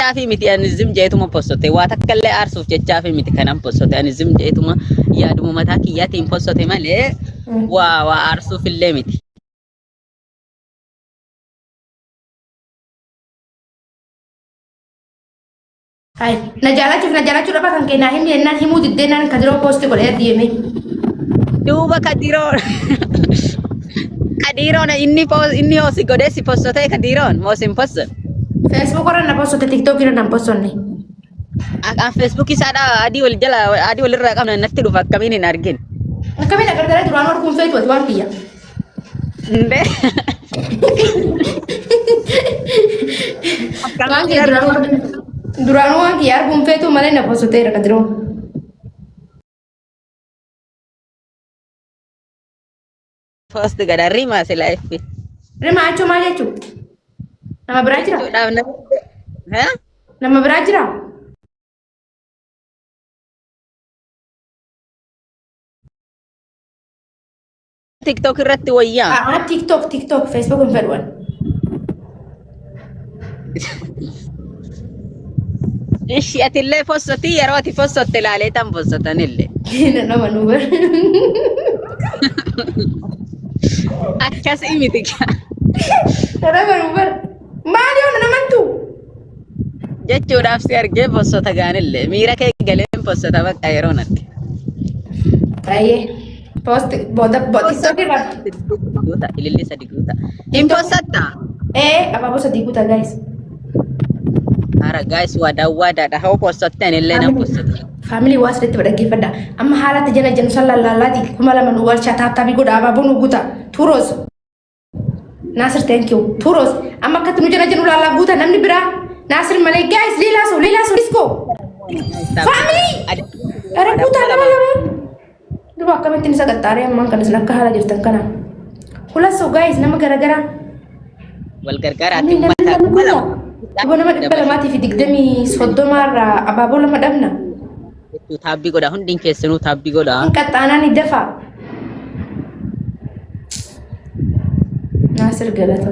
jechaafi miti ani zim jeetuma possote waa takka illee aarsuuf jechaafi miti kanan possote ani zim jeetuma yaaduma mataa kiyyaatiin possote malee waa waa aarsuuf illee miti. Hai, na jaalachuuf na jaalachuu dhaba kan kee naa himi jennaan himuu diddeenaan kadiroo poosti godhee deeme. Duuba kadiroon kadiroon inni inni hoo si godhee si possotee kadiroon moo si hin posson. Facebook irra na possote TikTok irra na hin possonne. An Facebook isaadha adii wal jala adii walirraa qabna natti dhufa akkamiin hin argin. Akkamiin agartee duraan arguun feetu ati waan kiyya. Ndee. Waan kee duraanuu waan kiyya arguun feetu malee na possoteera kadiroo. Post godha rimaa sila effi. Rimaa jechuun maal jechuu? Nama biraa jira? Jechuudhaaf nama. Ha? Nama biraa jira? TikTok irratti wayyaa. Aa TikTok TikTok Facebook hin fedhu ani. Ishi atillee fossoti yeroo ati fossotte ilaalee tan fossotanillee. Nama nu bar. Akkasii miti kaa. Nama nu bar. Maal yoo namantu? Jechuudhaaf si argee fossota gaanillee miira kee galeen fossota bakka yeroo natti. Baay'ee. Post booda booda TikTok irraa. Guuta ilillee sadi guuta. Hin fossatta. Ee abaaboo sadii guuta guys. Hara guys waadaa waadaadha. Hoo fossotte anillee nan fossota. Faamilii waa sirriitti dhaggeeffadha. Amma haalatti jala jennu san lallaallaati 2000 nu galchaa taaptaabii godha abaaboo nu guuta. Tuuroos. Naasir thank you. Tuuroos. Amma akkatti nu jala jennu laallaa guuta namni biraa. Naasir malee guys leelaa soo leelaa soo let's go. Faamilii. Ara guutaa nama lama. Duba akkamittiin isa qaxxaaree ammaan kan isin akka haala jirtan kana. Hulasoo guys nama garagaraa. Wal gargaaraatti Namni uummata namni kuma guuta. lama. Duba nama 230 irraa abaaboo lama dhabna. Jechuu taabbii godha hundiin keessanuu taabbii godha. Hin qaxxaanaa ni dafa. Naasir galata.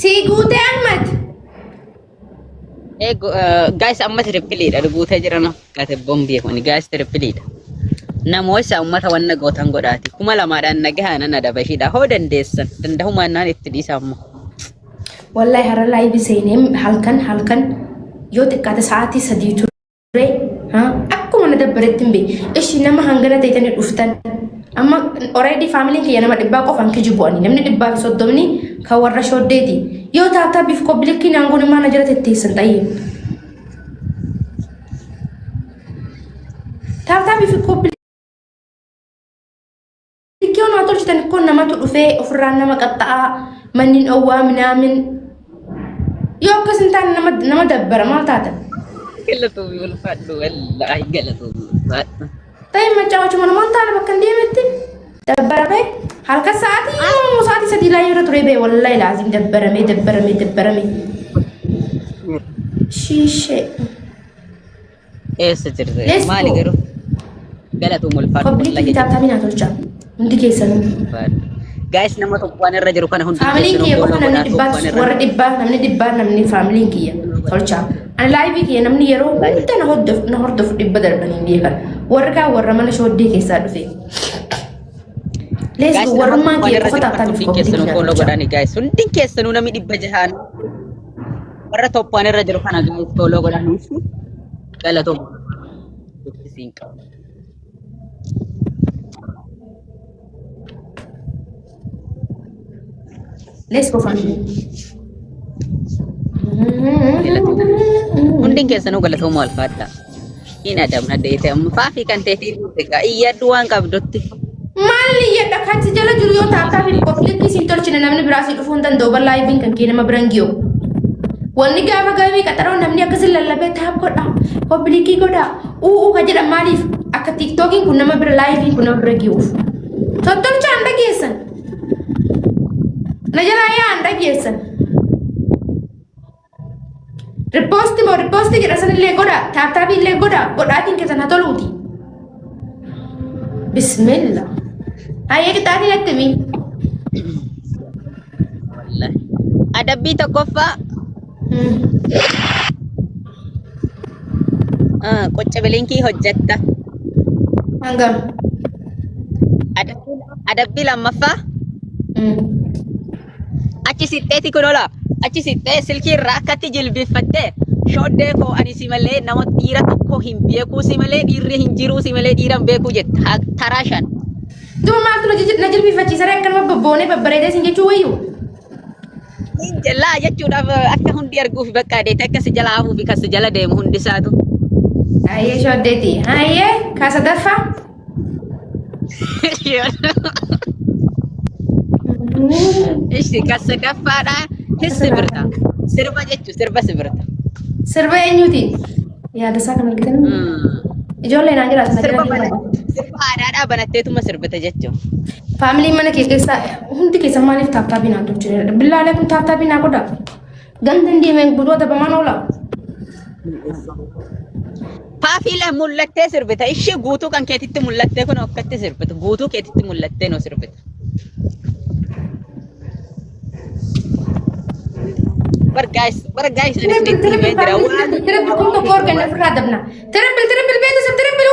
Sii guutee Ahmad. Guys amma tirippiliidha guutee jira na fakkaate bombii kuni guys tirippiliidha. Namoota uummata wanna gootan godhaati 2000dhaan nagahaa nan adabashiidha hoo dandeessan dandahumaan naan itti dhiisa ammoo. Wallahi har'a live seenee halkan halkan yoo xiqqaate sa'aatii 3 ture akkuma na dabbaretti hin beeku. Ishi nama hangana ta'etanii dhuftan. Amma already faamiliin kiyya nama dhibbaa qofaan kijibu ani namni 130 kan warra shooddeeti. Yoo taattaa biif kobilikkii naan kun immoo na jala tetteessan xayyee. Taattaa biif kobilikkii Likkii naa tolchitan kun namatu dhufee ofirraan nama qaxxa'aa manni dhowwaa minaamin yoo akkas hin taane nama nama dabbara maal taatan. Galatoomii ulfaadhu wallaahi galatoomii ulfaadhu. Ta'e macaawachuma namaan taane bakka hin deemetti dabbara ba'e halkan sa'aatii yommuu sa'aatii 3 laa irra ture ba'e wallaahi laazim dabbaramee dabbaramee dabbaramee. Shiishee. Eessa jirte? Let's Maali go. garuu? Galatoom ulfaadhu Koppilitti wallahi kitaab tabii naa tolcha. Hundi keessanuu. ulfaadhu. Guys nama tokko waan irra jiru kana hundi Faamiliin keessanuu kiyya follow qofa namni godhaa dhibbaa tokko waan irra warra dhibbaa namni dhibbaa namni faamiliin kiyya tolcha. Ani laayivii kiyya namni yeroo hunda na hordofu na hordofu dhibba darbanii hin beekan. Warri kaan warra mana shooddee keessaa dhufe. Let's Guys go nama warrummaan tokko waan kiyya irra qofa jiru kana taaptabii hundi fi koppilitti keessanuu naa follow tolcha. godhaani guys. Hundi keessanuu namni 600 warra top waan irra jiru kana guys follow godhaani. Galatoom. Dubbisiin qaba. Let's go family. Galatoom. Hundi keessanuu galatooma ulfaadha. Hin adamna deete amma faafii kan teetii egaa iyyadhu waan qabdutti. Maal iyyadha kan si jala jiru yoo taattaa fi koffilitti siin tolchine namni biraa si dhufuu hin danda'u bal'aa laayiviin kan kee nama biran giyoo. Wanni gaafa gaabii qaxaroo namni akkasi lallabee taap godha koffilikkii godha u'uu ka jedhan maaliif akka tiiktookiin kun nama bira laayiviin kun nama bira giyuuf. Tottolchaa hin dhageessan. Na jalaa yaa hin dhageessan. Rippoosti moo rippoosti jedha sanillee godha taaptaabii illee godha godhaatiin keessan haa toluuti. Bismillah. Hayyee qixaatiin natti himi. Wallahi. Adabbii tokkoffaa qocca bilinkii hojjetta. Hangam? Adabbii lammaffaa achi sixxeeti kun ola achi sixxee silkii irraa akkatti jilbiiffattee shooddee koo ani si malee nama dhiira tokko hin beekuu si malee dhiirri hin jiruu si malee dhiira hin beekuu jetta taraa shan. Duuba maaltu na jilbiiffachiisa ree akkanuma bobboonee babbareedee sin jechuu wayyu? Laa jechuudhaaf akka hundi arguuf bakka adeete akka si jala hafuuf kan si jala deemu hundi isaatu. Hayyee shooddeeti. Hayyee ka sadaffaa? Ishi kan sadaffaadha hin sibirta. Sirba jechuun sirba sibirta. Sirba eenyuti? Yaada isaa kan argitan. Ijoollee naan jiraatu na Sirba jala bana deemaa. sirba aadaadhaa banatteetuma sirbita jechuun. Faamiliin mana kee keessaa hundi keessan maaliif taaptaabii naan tolchine? Billaalee kun taaptaabii naa godha. Ganda hin deemeen guutuu adabamaan oola. Faafiilee mul'attee sirbita. Ishee guutuu kan keetitti mul'attee kun akkatti sirbita. Guutuu keetitti mul'attee noo sirbita. Bar guys, bar guys ani Triple isinitti triple himee jira. faamilii Waan triple triple kun tokko arganne ofirraa dabna. Triple triple beeksisa triple.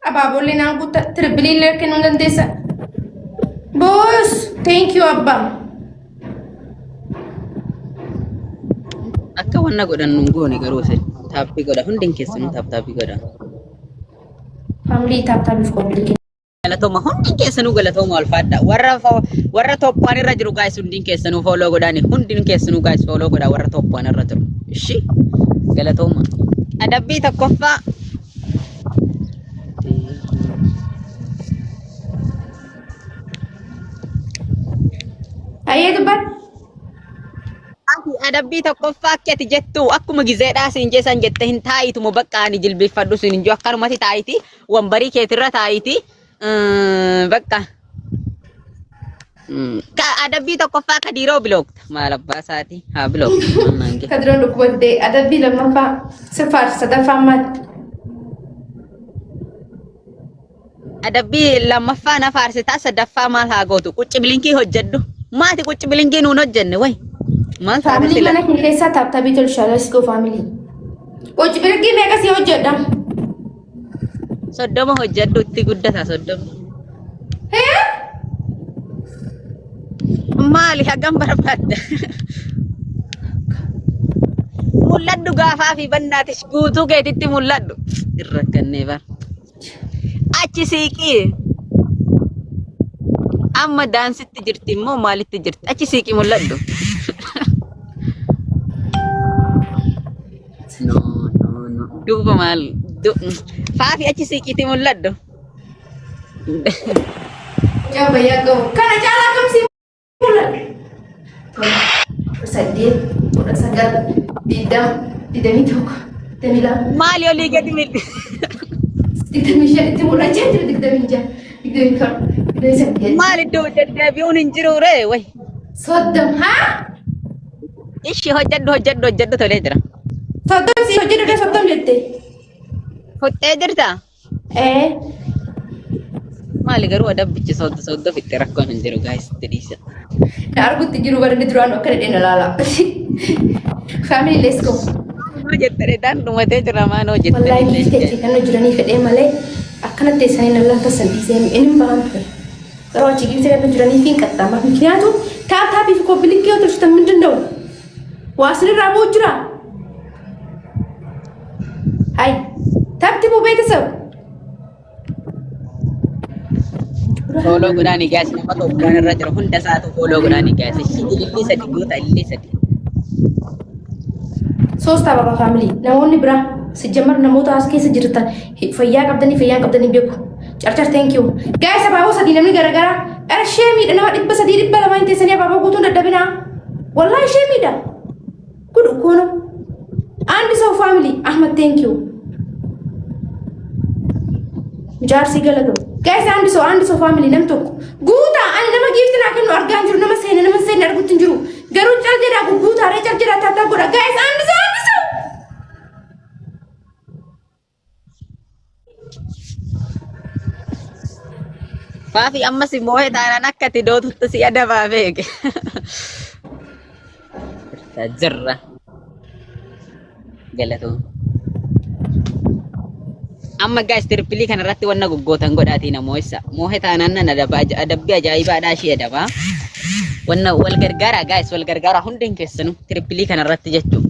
Abaaboollee naan guutta triple illee kennuu dandeessa. Boos thank you abbaa. Akka wanna godhan nun goone garuu isin taappii godha hundin keessanuu taap taappii godha. Faamilii taap taapiif qophiin. Galatooma hundin keessanuu galatooma ulfaadha. Warra toppaan irra jiru guys hundin keessanuu follow godhaani hundin keessanuu guys follow godha warra toppaan irra jiru. Ishi galatooma. Adabbii tokkoffaa. Hayyee dubbadhu. Ati adabbii tokkoffaa akka ati jettu akkuma gizeedhaa siin jeesan jette hin taa'ituma bakka ani jilbeeffadhu siin hin jiru akkanumatti taa'iti wambarii keetirra taa'iti bakka. Ka adabbii tokkoffaa kadiiroo bilookta maal abbaa isaati haa bilookta maal naan Ka duraan dhukkubattee adabbii lammaffaa sirfaar sadaffaan maali? Adabbii lammaffaa na faarsitaa sadaffaa maal haa gootu qucci bilinkii hojjedhu maati qucci bilinkii nuun hojjenne way maal taate Faamilii sila mana kee keessaa taaptaabii tolchaa let's go faamilii. Hojii birqii meeqa si hojjedha? 30 hojjedhu itti guddata 30. Hee? Maali hagam barbaadda? Mul'adhu gaafaa fi bannaatis guutuu keetitti mul'adhu. Irra kannee bar. Achi siiqii. Amma daansitti jirti immoo maalitti jirti? Achi siiqii mul'adhu. No, no, no. Duuba maal? Faafi achi siiqiitti mul'adhu. Mucaan fayyaa qabu. Kana caalaa kam si mul'adhu? 7, 8, 19, 20, 21, 22. Maali olii gadi mil'i? 25 itti mul'achaa jira 26, 27, 28. Maal iddoo deddeebi'uun hin jiru ree way. 30 haa? Ishi hojjedhu hojjedhu hojjedhu tolee jira. 30 si hojjedhu 30 jette. Fudhee jirtaa? Ee. Maali garuu adabbichi soodda soodda fitte rakkoon hin jiru gaayis itti dhiisa. Na argutti jiru bara inni duraan akkana dheen ilaala. Family let's go. Maanoo jettanii dhaan dhumatee jira maanoo jettanii Wallaahi illee giiftii achii kan jiranii fedhee malee akkanatti teessanii na laata san dhiisee inni hin bahan ture. Garuu achi giiftii kan jiranii fi hin qaxxaama. Mikiniyaatu taap taapii fi koppilinkii yoo tolchitan min danda'u. Waa isinirraa bu'u jira. Hay taapti buu beeksisa. Fooloo godhaani gaas nama tokkoon irra jiru hunda isaatu fooloo godhaani gaas. Ishii ilillii sadi goota ilillii sadi. ሶስት አበባ ፋሚሊ namoonni biraa sijjamar namoota as keessa jirtan fayyaa qabdanii fayyaa qabdanii beeku carcar thank you guys abaaboo sadii namni garagaraa dhara ishee miidha nama 300 200 hin teessanii abaaboo guutuun dadhabinaa wallahi ishee miidha ጉድ እኮ ነው። አንድ ሰው ፋሚሊ አህመድ ቴንክ ዩ ጃርሲ ገለቶ ጋይስ አንድ ሰው አንድ ሰው ፋሚሊ nam tokko guutaa ani nama giifti naa kennu argaa hin jiru nama seene nama seene argutti hin jiru garuu cal jedhaa guutaa ree cal jedhaa taattaa godha guys አንድ ሰው አንድ ሰው Faafi ammas moo'ee taanaan akka ati dootutti si adabaa beeke. Galataa jirra. Galatoo. Amma guys triple kanarratti wanna goggootan godhaatii namoota. Moohe taanaan nan adaba adabbii ajaa'ibaadhaa ishee adabaa. Wanna wal gargaaraa guys wal gargaaraa hundi keessanuu triple kanarratti jechuudha.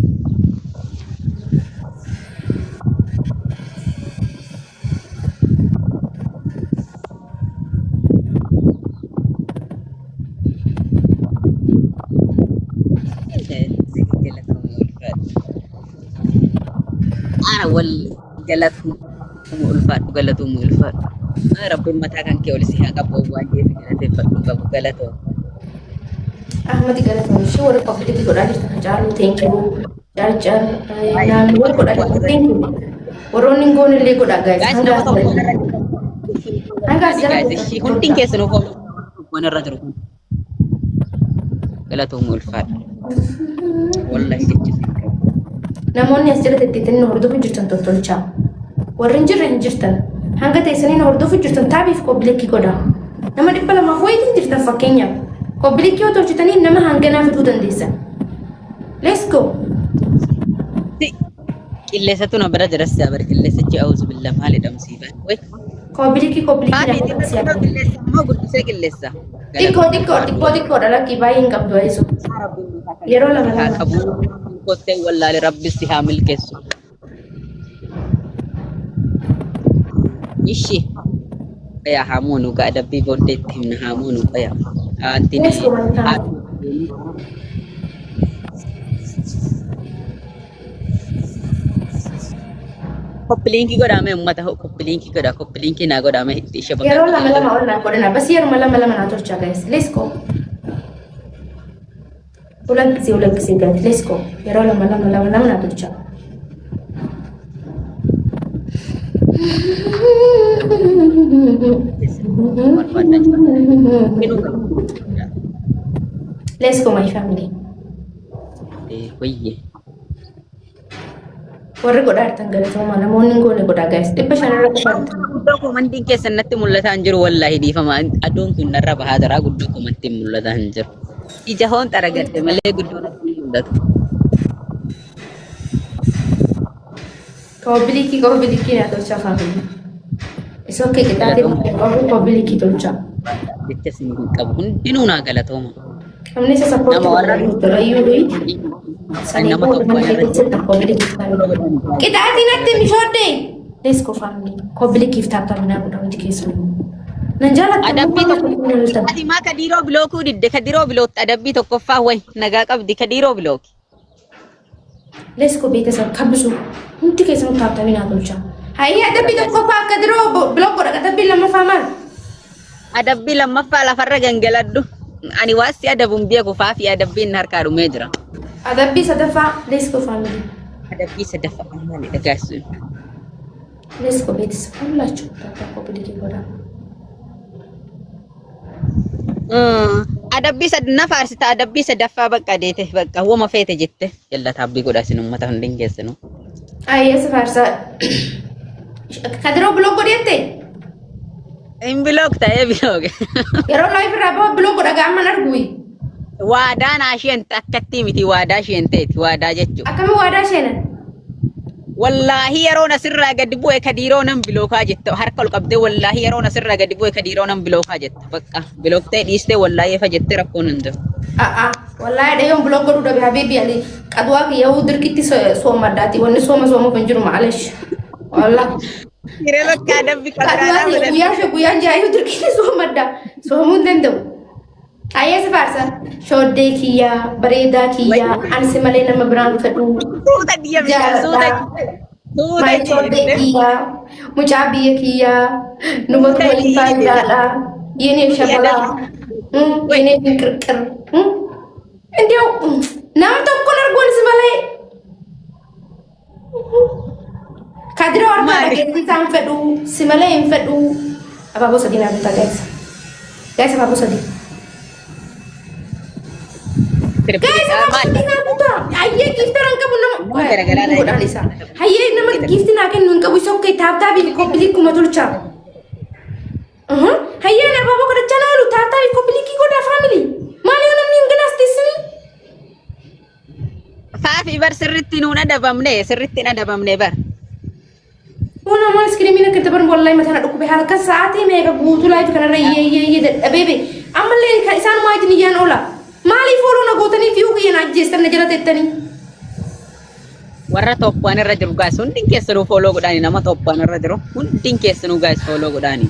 Ana wal galatuun ulfaadhu galatuun ulfaadhu. Rabbiin mataa kan kee ol si haa qabu waan jeef galateeffadhu qabu galatoo. Ahmadi galatoon ishee warra qophiitti godhaa jirtan Hacaaluu thank you. Carcar naannoo warra godhaa jirtan thank you. Warroonni hin goone illee godhaa guys. Guys Hanga nama tokko Hanga as jala guys ishii hundi keessanuu waan irra jiru kun. Galatoon ulfaadha. Wallahi jechisiin qabu. Namoonni as jala tetteettanii nu hordofu jirtan tottolchaa. Warri hin jirre hin jirtan. Hanga teessanii nu hordofu jirtan taabiif copy link godhaa. Nama 200 wayitiin jirtan fakkeenyaaf. Copy link yoo tolchitanii nama hanganaa fiduu dandeessan. Let's go. Qilleensatu na bira jira si'a bara qilleensichi auzu billah maalidha musiibaan. Way. Copy link copy link Haati namoota si argatu. qilleensa immoo guddisee qilleessa. Xiqqoo xiqqoo xiqqoo xiqqoodha lakkii baay'ee hin qabdu ayisu. Yeroo lama Haa lama. qabu kottee wallaale rabbi si haa milkeessu. Ishi. Qoyaa haa moonu gaa adabbii booddee itti himna haa moonu qoyaa. Antiin Let's go my family. Copy link godhame uummata copy link godha copy link naa godhame itti ishee bakka. Yeroo lama lama ol naa godhana. Bas yeruma lama lama naa tolchaa guys. Let's go. ሁለት ጊዜ ሁለት ጊዜ guys. Let's go. Yeroo lama lama lama lama naa tolchaa. Let's go my family. Wayye. Warri godhaa jirtan galatooma namoonni hin goone godhaa guys. 500 irra qofaa jirtan. Guddoo komantiin keessan natti mul'ataa hin jiru wallaahi dhiifama. Aduun kun narra bahaa jira guddoo komantiin mul'ataa hin jiru. Ija hoon xaragadhe malee guddoo natti hin mul'atu. Copy link copy link naa tolchaa family. Isa okay qixaatee qabu copy link tolchaa. Jecha isin hin qabu hundinuu naa galatooma. Namni isa support Nama warra godhaa ayyuu du'i. Sanii nama booda tokko mana keessatti copy link Qixaatii natti mishoodde. Let's go family. Copy link fi tap tap naa godhaa hundi keessan. Nan jaalladha. Adabbii tokko ati maa kadiiroo blockuu didde kadiiroo blocki adabbii tokkoffaa way nagaa qabdi kadiiroo blocki. Let's go ቤተሰብ ከብሱ hundi keessanuu tap tap naa tolchaa. Hayyee adabbii tokkoffaa akka diroo block godha adabbii lammaffaa maal? Adabbii lammaffaa lafarra gangaladhu. Ani waan si adabuun beeku faafi adabbiin harkaa dhumee jira. Adabbii sadaffaa let's go family. Adabbii sadaffaa maalidha guys? Let's go ቤተሰብ ሁላችሁ tap tap copy link godhaa. Adabbii na faarsita adabbii sadaffaa bakka deete bakka wama feete jette. Jalla taabbii godhaa isin uummata hundi keessanuu. Ayyee si faarsaa. Kadiroo block godhette? Hin block ta'ee block. Yeroo live irraa bahu block godha gaamman argui. Waadaan isheen akkatti miti waadaa isheen ta'eeti waadaa jechuudha. Akkami waadaa isheenan? Wallaahi yeroon asirraa gadi bu'e kadiiroo nan blockaa jette harka ol qabdee wallaahi yeroon asirraa gadi bu'e kadiiroo nan blockaa jette bakka blocktee dhiistee wallaahi efa jettee rakkoon hin jiru. A'a wallaahi dhayyoon block godhuu dhabe habiibi ani qaduwaa kiyyahuu dirqitti soommaddaati wanni sooma soomuuf hin jiru maalesh. Wallaahi. Hiree bakka adabbi Qaduwaa qaxxaaraa kiyya godhan. guyyaa shee guyyaan jaayyuu dirqitti soommadda soomuu hin danda'u. Ayyee si faarsa. Shooddee kiyyaa bareedaa kiyyaa ansi malee nama biraan fedhu. Suuta biyya bishaan suuta Jaaladha. suuta Maal shooddee kiyyaa mucaa biyya kiyyaa numatu waliin faayidaadha. የኔ ሸበላ የኔ ቅርቅር እንዲያው nama tokkon arguun si malee kadiroo harkaa Maali? dhageessisaa hin fedhu si malee hin fedhu abaaboo sadii naa bitaa guys guys abaaboo sadii guys abaaboo sadii naa bitaa hayyee giftara hin qabu nama Garaagaraa godhaan isaa hayyee nama gift naa kennu hin qabu isa okay tap tapiin copy linkuma tolchaa Hayyaan abaaboo kadhachaa na oolu tap tapii copy link godhaa family. Maal yoo namni hin galaas teessanii? Kanaaf bar sirritti nuun adabamne, sirritti hin adabamne bar. Kun ammoo iskiriimiin akka itti baru, wallahi mataa na dhukkube. Halkan sa'aatii meeqa guutuu live kanarra iyyee iyyee iyyee dadhabee bee. Ammallee kan isaan wajjin iyyaan oola. Maaliif ooluu na gootanii fi kiyya na ajjeestan na jala teettanii? Warra top one irra jiru, guys, hundin keessanuu follow godhaani. Nama top one irra jiru hundin keessanuu, guys, follow godhaani.